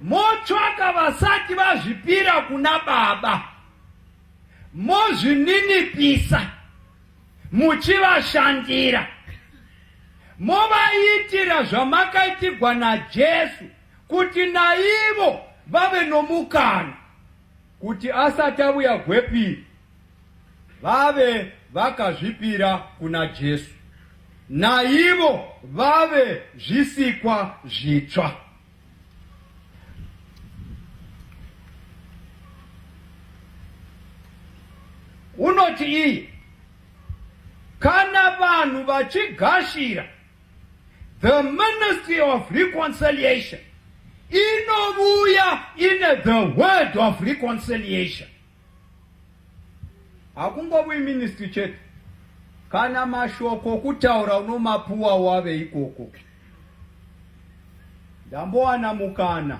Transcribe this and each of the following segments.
Motsvaka vasati vazvipira kuna Baba, mozvininipisa muchivashandira, movaitira zvamakaitigwa naJesu kuti naivo vave nomukana kuti asati avuya gwepiri vave vakazvipira kuna Jesu, naivo vave zvisikwa zvitsva. Unoti iye, kana vanhu vachigashira the ministry of reconciliation inovuya ine the word of reconciliation. Hakungovuyi ministry chete, kana mashoko okutaura unomapuwa wave ikoko. Ndambowana mukana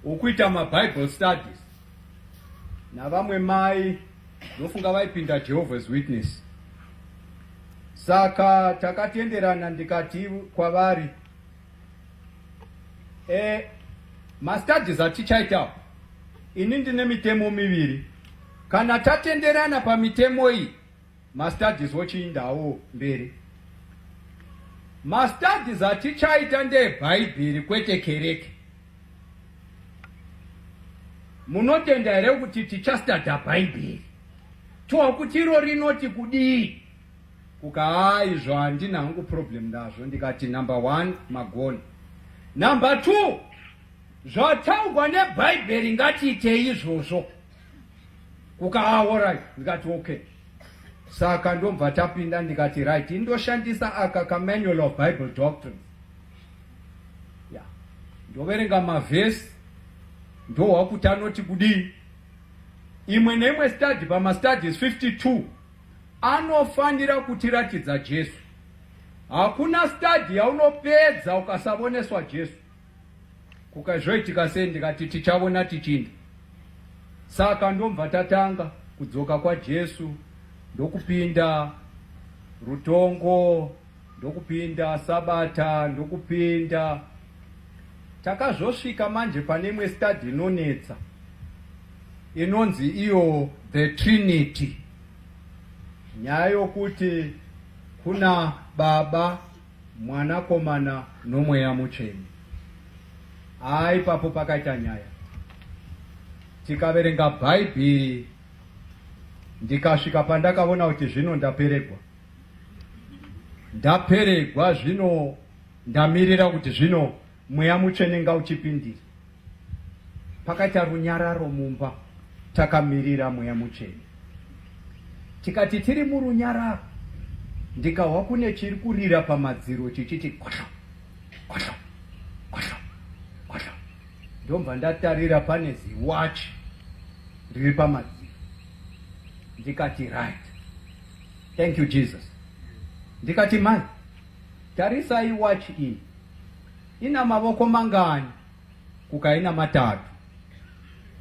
wokuita maBible studies navamwe mai, ndofunga vaipinda Jehovah's Witness. Saka takatenderana, ndikati kwavari, mastudies atichaitawo, ini ndine mitemo miviri. Kana tatenderana pamitemo iyi, mastudies ochiindawo mberi. Mastudies atichaita ndeebhaibheri kwete kereke. Munotenda here kuti tichastadha bhaibheri towa kuti iro rinoti kudii? Kuka haa izvo handina hangu problem nazvo. Ndikati number 1 magona, number 2 zvataugwa nebhaibheri ngatiitei izvozvo. Kuka haa alright. Ndikati okay. Saka ndobva tapinda, ndikati right, indoshandisa aka kamanual of Bible doctrines. Yeah. Ndoverenga mavhesi ndohwa kuti anoti kudii. Imwe neimwe study pamastudies 52 anofanira kutiratidza Jesu. Hakuna study yaunopedza ukasavoneswa Jesu. Kukazvoitika sei? Ndikati tichavona tichinda. Saka ndomva tatanga kudzoka kwaJesu, ndokupinda rutongo, ndokupinda sabata, ndokupinda. Takazosvika manje pane imwe study inonetsa inonzi iyo the Trinity, nyaya yokuti kuna Baba, Mwanakomana noMweya Mutsvene. Haa, ipapo pakaita nyaya. Tikaverenga Bhaibheri, ndikasvika pandakavona kuti zvino ndaperegwa. Ndaperegwa zvino, ndamirira kuti zvino Mweya Mutsvene ngauchipindira. Pakaita runyararo mumba, takamirira Mweya Mutsvene. Tikati tiri murunyararo, ndikahwa kune chiri kurira pamadziro chichiti kosho kosho kosho kosho. Ndomva ndatarira, pane ziwachi riri pamadziro. Ndikati right, thank you Jesus. Ndikati mai, tarisai wachi iyi, ina mavoko mangani? Kukaina matatu.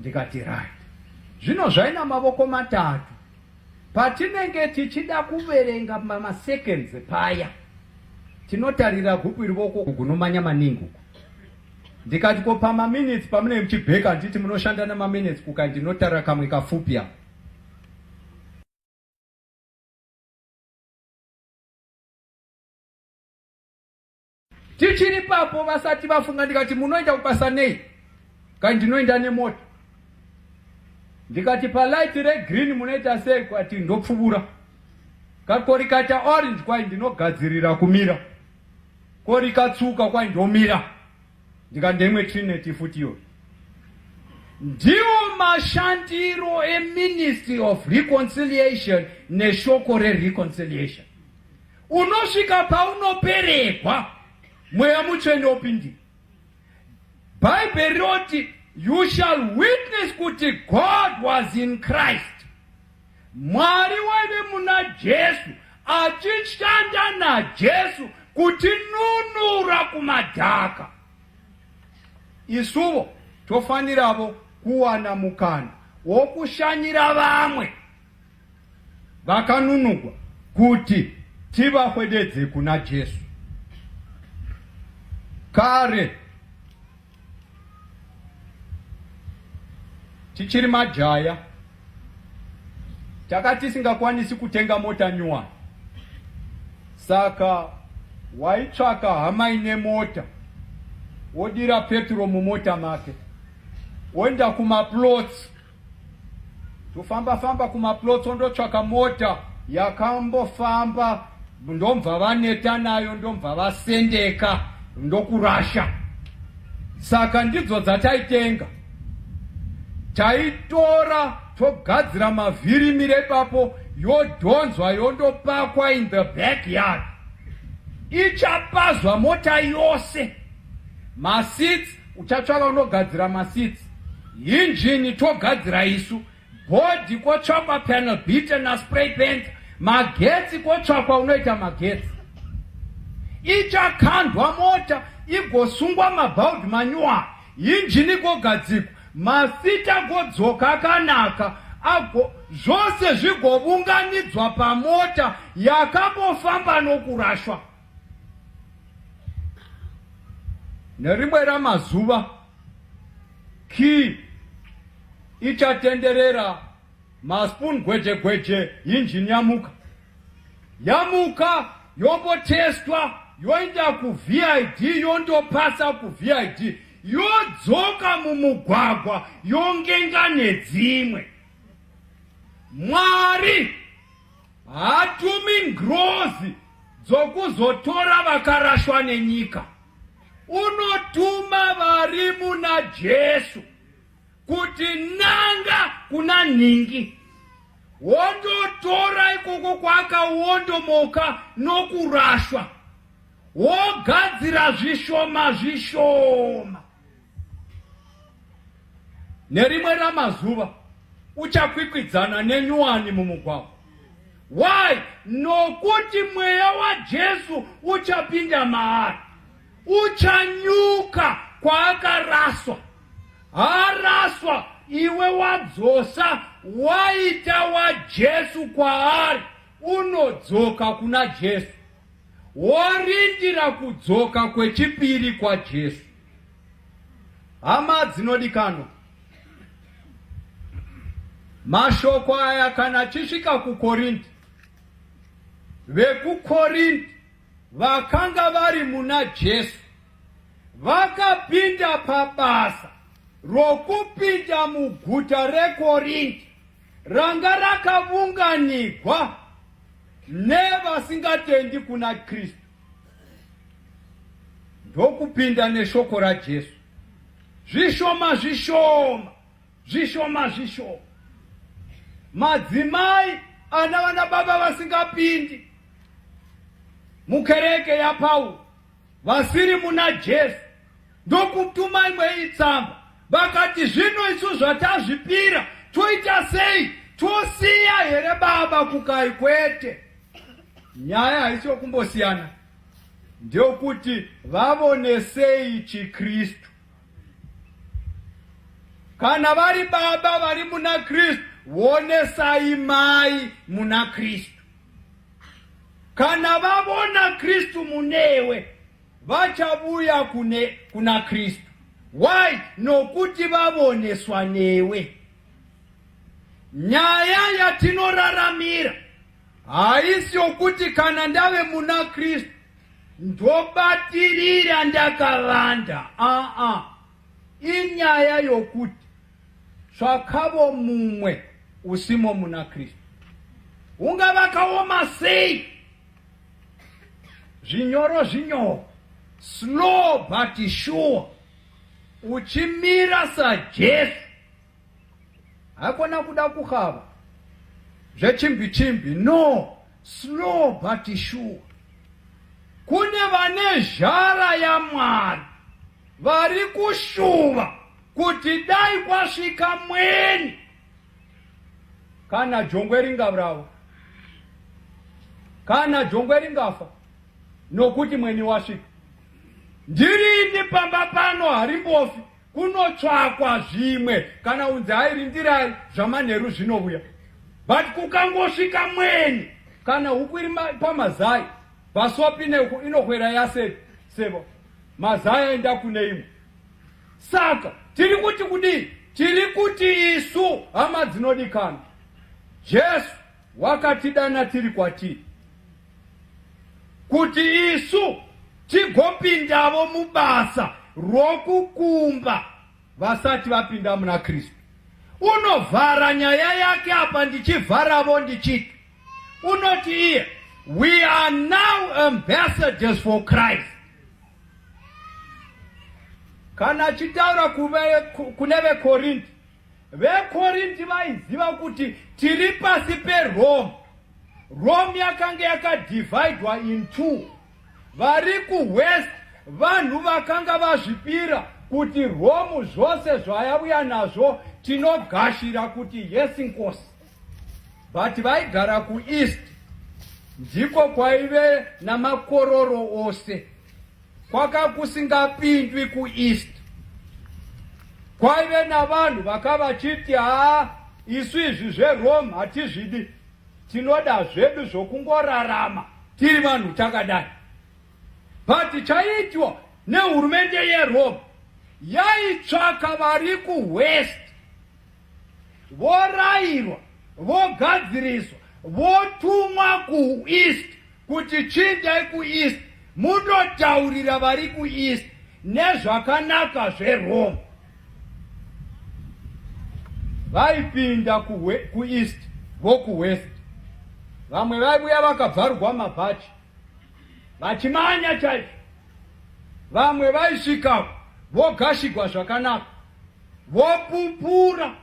Ndikati right, zvino zvaina mavoko matatu, patinenge tichida kuverenga mamaseconds paya tinotarira gupu iri voko gunomanya maningi uku. Ndikati ko pamaminutes pamunenge muchibheka, handiti munoshanda nemaminutes? Kuka ndinotarira kamwe kafupi apa. Tichiri papo vasati vafunga, ndikati munoenda kubasa nei? Kai ndinoenda nemota. Ndikati palight regreen munoita sei? Kwati ndopfuvura. Kako rikaita orange kwai ndinogadzirira kumira. Ko rikatsuka kwai ndomira. Ndikati ndeimwe Trinity futi iyoyo. Ndiwo mashandiro eMinistry of Reconciliation neshoko rereconciliation. Unosvika paunoperegwa, Mweya Mutsvene opindira. Bhaibheri rinoti you shall witness kuti God was in Christ. Mwari waive muna Jesu achishanda naJesu kutinunura kumadhaka. Isuvo tofaniravo kuwana mukana wokushanyira vamwe vakanunugwa kuti tivahwededze kuna Jesu. Kare. Tichiri majaya taka tisingakwanisi kutenga mota nyuwani, saka waitsvaka hama ine mota, wodira petro mumota make, woenda kumaplots, tofamba famba kumaplots, ondotsvaka mota yakambofamba, ndomva vaneta nayo, ndomva vasendeka, ndokurasha. Saka ndidzo dzataitenga, taitora togadzira mavhiri mire ipapo, yodhonzwa yondopakwa in the backyard, ichapazwa mota yose, maseats uchatsvaka unogadzira maseats, injini togadzira isu, bhodhi kotsvakwa panel beater naspray paint, magetsi kotsvakwa unoita magetsi. Ichakandwa mota igosungwa mabhaudhi manyuwani, injini igogadzikwa, maseats agodzoka akanaka, ago zvose zvigovunganidzwa pamota yakambofamba nokurashwa. Nerimwe ramazuva key ichatenderera maspoon gweje gweje, injini yamuka, yamuka, yombotestwa, yoenda kuVID, yondopasa kuVID, yodzoka mumugwagwa, yongenga nedzimwe. Mwari hatumi ngirozi dzokuzotora vakarashwa nenyika, unotuma vari muna Jesu kuti nanga kuna nhingi, wondotora ikoko kwakawondomoka nokurashwa, wogadzira zvishoma zvishoma. Nerimwe ramazuva uchakwikwidzana nenyuwani mumugwagwa. Why? Nokuti mweya waJesu uchapinda maari, uchanyuka kwaakaraswa. Haraswa, iwe wadzosa, waita waJesu kwaari, unodzoka kuna Jesu, worindira kudzoka kwechipiri kwaJesu. Hama dzinodikanwa, mashoko aya kana achisvika kuKorinti, vekuKorinti vakanga vari muna Jesu vakapinda pabasa rokupinda muguta reKorinti ranga rakavunganigwa nevasingatendi kuna Kristu, ndokupinda neshoko raJesu zvishoma zvishoma, zvishoma zvishoma. Madzimai ana vana baba vasingapindi mukereke yaPauro, vasiri muna Jesu, ndokutuma imwe itsamba, vakati, "Zvino isu zvatazvipira toita sei? Tosiya here baba?" Kukai, kwete, nyaya haisi yokumbosiyana, ndeyokuti vavonesei chiKristu. Kana vari baba vari muna Kristu, vonesai mai muna Kristu. Kana vavona Kristu munewe, vachavuya kuna Kristu. Why? Nokuti vavoneswa newe. Nyaya yatinoraramira haisi yokuti kana ndave muna Kristu ndobatirira ndakavanda. Aa, inyaya yokuti tsvakavo mumwe usimo muna Kristu, unga vakaoma sei, zvinyoro zvinyoro, slow but sure, uchimira saJesu. Haikona kuda kuhava zvechimbi chimbi, no, slow but sure. Kune vane zhara yaMwari vari kushuva kuti dai kwasvika mweni, kana jongwe ringaurawa, kana jongwe ringafa nokuti mweni wasvika. Ndirini pamba pano harimbofi, kunotsvakwa zvimwe, kana unzi hairindirai zvamanheru zvinouya, but kukangosvika mweni, kana huku iri pamazai pasopi inokwera yasevo mazai aenda kune imwe. Saka tiri kuti kudii? Tiri kuti isu hama dzinodikana, Jesu wakatidana tiri kwatiri kuti isu tigopindavo mubasa rokukumba vasati vapinda muna Kristu. Unovhara nyaya yake apa ndichivharavo ndichiti unoti iye we are now ambassadors for Christ. Kana achitaura kune veKorinti, veKorinti vaiziva kuti tiri pasi peRome. Rome yakanga yakadivhaidwa in two. Vari kuwest vanhu vakanga vazvipira kuti Rome zvose zvayauya nazvo tinogashira kuti yes nkosi. But vaigara kueast ndiko kwaive namakororo ose. Kwaka kusingapindwi kueast. Kwaive navanhu vakavachiti haa isu izvi zveRome hatizvidi. Tinoda zvedu zvokungorarama tiri vanhu takadai. But chaiitwa nehurumende yeRome yaitsvaka vari kuwest vorayirwa vogadziriswa votumwa kueast kuti chiindai kueast mundotaurira vari kueast nezvakanaka zveRome. Vaipinda kueast vokuwest, vamwe vaivuya vakabvarugwa mabhachi vachimanya chaizvo, vamwe vaisvika vogashigwa zvakanaka vopupura,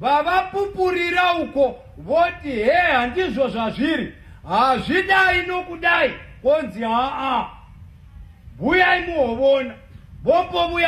vavapupurira uko voti he handizvo zvazviri, hazvidai nokudai, konzi haa vuyai muhovona, vombovuya.